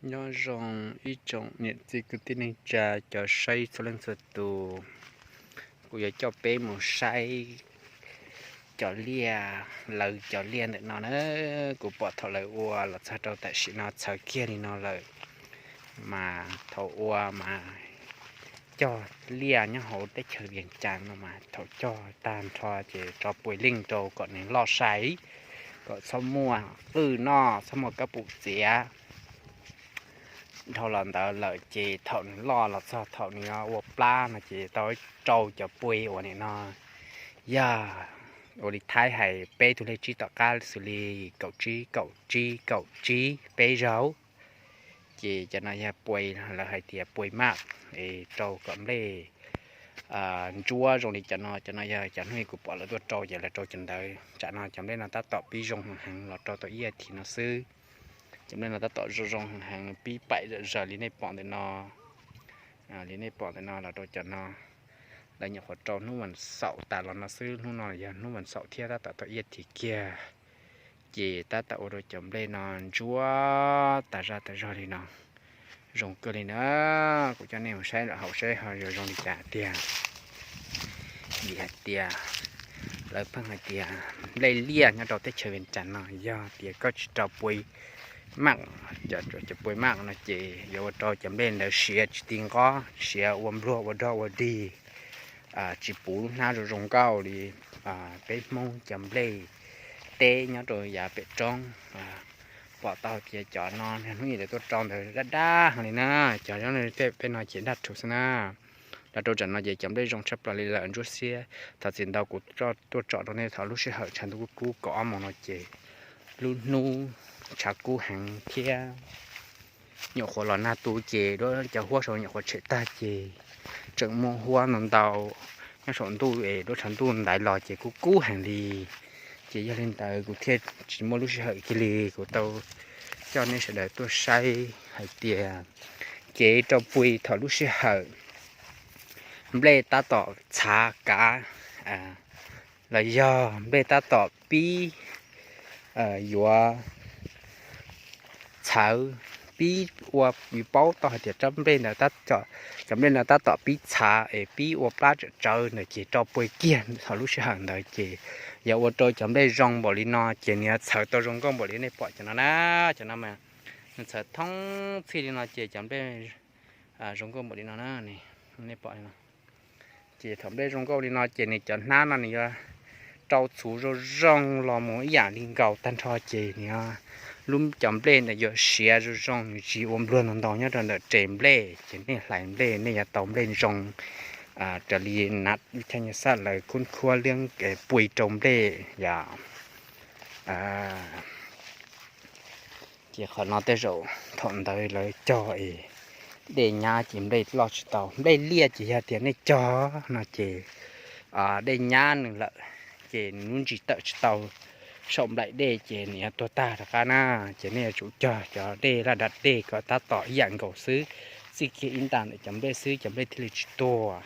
Nyob zoo ib tsoom niam txiv kwv tij neej tsa cov saib txhua leej txhua tus, kuv yuav coj peb mus saib cov liaj, lawv cov liaj ntawm no na. Kuv pom thaum lawv ua los txog rau tam sim no txhawv kiag li no lawm, mas thaum ua mas cog liaj nyob hauv teb chaws Vias Cas no mas thaum cog tag nrho ces tso pua leej rau kom nws loj sai, kom txhob muaj qwj noj, txhob muaj kab pum txiav. Dhau los ntawd lawm ces thaum nws loj los txog thaum nws ua plab no ces tau rau cov pua uas nim no yog ua li Thaib hais peb tug lej tsib tom qab xws li kaum tsib kaum tsib kaum tsib peb zaug. Ces cov no yog pua, lawv hais tias pua maj, es rau kom nplej ntsuab zoo li cov no. Cov no yog cov hnub kuv pom lawv tuaj rau ces lawv rau cov ntawd. Tsam no cov nplej no tab tom pib zoo heev heev los rau tau ib as thiv no xwb. Cov nplej no tab tom zoo zoo heev heev pib paim zom zaws li nej pom ntawm no. Li nej pom ntawm no los rau cov no, lawv nyuam qhuav rau hnub vas xaum tas los no xwb, hnub no yog hnub vas xaum thiab tab tom tau ib as thiv kiag. Ces tab tom ua rau cov nplej no ntsuab tas zaj tas zog li no, zoo kawg li na. Kuv coj nej mus saib lawm hauv saib ho yuav zoo li cas tiag. Vim hais tias lawv pheej hais tias nplej liaj nyob rau teb chaws Vias Cas no yog tias koj tsis rau pua maj, cov pua maj no ces yuav ua rau cov nplej ntawd siav tsis ti nqov, siav ua npluag ua dog ua dig, tsis puv lub hnab zoo zoo nkauj li peb Hmoob cov nplej teb nyob rau yav pem roob. Pom tau tias cov no hnub ib lawv tuaj rau ntawd daj daj heev li na, cov zoo li tej peb no ces daj rhuv xwb na. Los rau tsam no ces cov nplej zoo tshaj plaws li lawm, ntsuab xiab. Thov txim ntau kuv tuaj tsom rau nej thaum lub sij hawm tshav ntuj kub kub kaum ob moos no ces lub hnub tshav kub heev thiab nyuam qhuav los nag tu ces duab cov huab saud nyuam qhuav tshem tag ces tseem muaj huab ntau ntau nyob saum ntuj es duab tshav ntuj ntaiv los ces kub kub heev li. Ces yog li ntawd kuv thiaj tsis muaj lub sij hawm kiag li, kuv tau coj nej sawv daws tuaj saib hais tias kev rau pua thaum lub sij hawm nplej tab tom txhav kav los yog nplej tab tom pib yuav txhawv, pib ua, yus paub tau hais tias cov nplej ntawd, cov nplej ntawd tab tom pib txhav es pib ua plab tsawv tsawv ntawd ces rau pua kiag thaum lub sij hawm ntawd ces yog ua rau cov nplej zoo npaum li no ces nws yuav txhawv tau zoo nkauj npaum li nej pom cov no na. Cov no mas nws txhawv thoob txhij li no ces cov nplej zoo nkauj npaum li no na, nej pom li no. Ces thaum nplej zoo nkauj li no ces nws cov hnab no nws yuav rau txhuv zoo zoo los mus ib yam li nkaus tag nrho ces nws lub cov nplej ntawd yuav siav zoo zoo, nws tsis ua npluag ntau ntau nyob rau ntawm res nplej ces nej hlais nplej nej yuav tau nplej zoo raws li nav ib thaj nyuag xaj lawv khub khuab liab pui rau nplej yom. Ces qhov no tej zaum thaum ntawd lawv cog es dej nyab ces nplej loj tsis tau, nplej liaj ces yog tias nej cog no ces dej nyab nws lawm ces nws lub ntsis tawm tsis tau saum nplaim dej ces nws yuav tuag tag rov qab na. Ces nej yuav tsum cog cov dej laj dam dej kom tab tom ib yam nkaus xwb, txij kiag ib nta ntawm cov nplej xwb cov nplej thiaj li tsis tuag.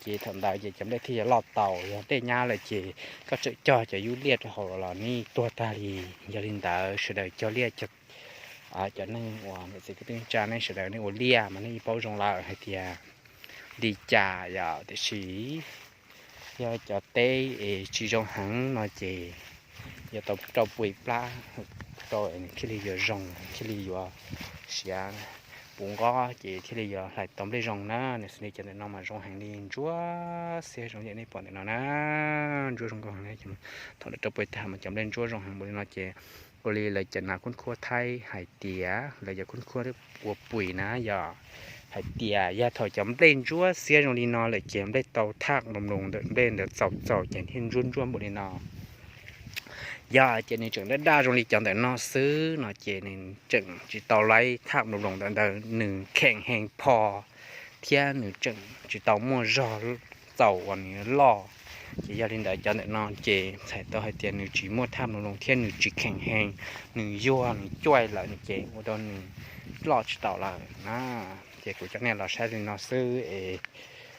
Ces thaum ntawd ces cov nplej thiaj yuav loj tau, yog dej nyab lawm ces koj tseem cog cov yub liaj rau hauv los nej tuag tag li. Yog li ntawd sawv daws cog liaj, cov neeg uas niam txiv kwv tij neej tsa nej sawv daws nej ua liaj mas nej yeej paub zoo lawm hais tias li cas yom, tiam sis yog cov teb es tsis zoo heev no ces yuav tau rau pua plab rau es nws thiaj li yuav zoo, thiaj li yuav siav puv nqob ces thiaj li yuav hlais tau nplej zoo na. Nws xws li cov ntawm no mas zoo heev li, ntsuab xiab zoo li nej pom ntawm no na, ntsuab zoo nkauj heev. Thaum lawv rau pua tag mas cov nplej ntsuab zoo heev npaum li no ces ua li lawv cov nav khub khuab Thaib hais tias, lawv cov khub khuab ua pui na yog hais tias yog thaum cov nplej ntsuab xiab zoo li no lawm ces nplej tau thaj nploos nploos ntawm nplej ntawd txaus txaus ces thiaj ntsuab ntsuab npaum li no. Yog ces nws tseem daj daj zoo li cov ntawm no xwb no ces nws tseem tsis tau laib thaj nploos nploos ntawm ntawd nws kheem heev pho thiab nws tseem tsis tau muaj zog txaus uas nws loj. Ces yog li ntawd cov ntawm no ces txhais tau hais tias nws tsis muaj thaj nploos nploos thiab nws tsis kheem heev, nws yuag nws cuaij lawm no ces ua rau nws loj tsis tau lawm na. Ces kuv coj nej los saib li no xwb es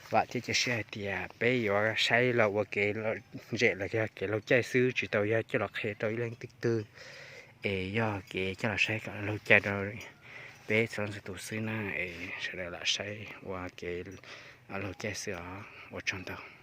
vam thiab cia siab hais tias peb yuav saib los ua kev lom zem los yog kev laug caij xwb, tsis tau yog coj los qhia rau ib leej twg twg Es yog kev coj los saib kom laug caij rau peb txhua leej txhua tus xwb na, es sawv daws lam saib ua kev laug caij xwb os. Ua tsaug ntau.